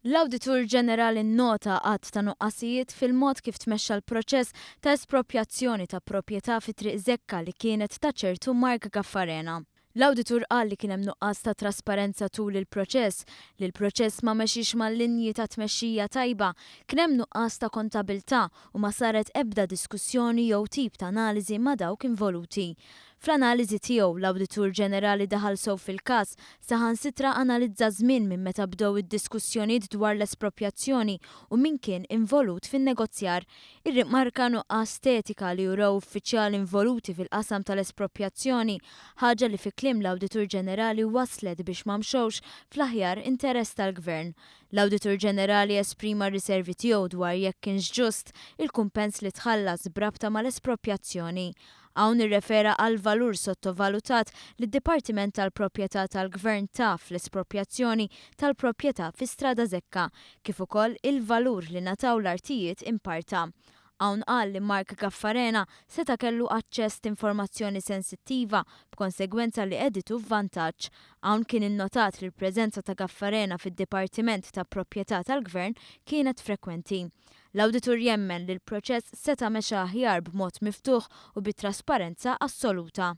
L-Awditur Ġenerali nnota għadd ta' nuqqasijiet fil-mod kif tmexxa l-proċess ta' esproprjazzjoni ta' proprjetà fi Triq Zekka li kienet ta' ċertu Mark Gaffarena. L-Awditur qal li kien hemm nuqqas ta' trasparenza tul il-proċess, li l-proċess ma mexiex mal-linji ta' tmexxija tajba, kien hemm nuqqas ta' kontabilità u ma saret ebda diskussjoni jew tip ta' analiżi ma' dawk involuti. Fl-analiżi tiegħu, l-Awditur Ġenerali daħal sew fil-każ, saħansitra analizza ż-żmien minn meta bdew id-diskussjonijiet dwar l-esproprjazzjoni u min kien involut fin-negozjar. Irrimarka nuqqas t'etika li urew uffiċjali involuti fil-qasam tal-esproprjazzjoni, ħaġa li fi kliem l-Awditur Ġenerali wasslet biex ma mxewx fl-aħjar interess tal-Gvern. L-Awditur Ġenerali esprima r-riservi tiegħu dwar jekk kienx ġust il-kumpens li tħallas b'rabta mal-esproprjazzjoni. Hawn irrefera għall-valur sottovalutat li d-Dipartiment tal-Proprjetà tal-Gvern ta fl-esproprjazzjoni tal-proprjetà fi Strada Zekka, kif ukoll il-valur li ngħataw l-artijiet imparta. Hawn qal li Mark Gaffarena seta' kellu aċċess t'informazzjoni sensittiva b'konsegwenza li qegħditu f'vantaġġ. Hawn kien innotat li l-preżenza ta' Gaffarena fid-Dipartiment ta' Proprjetà tal-Gvern kienet frekwenti. L-Awditur jemmen li l-proċess seta' mexa aħjar b'mod miftuħ u bi trasparenza assoluta.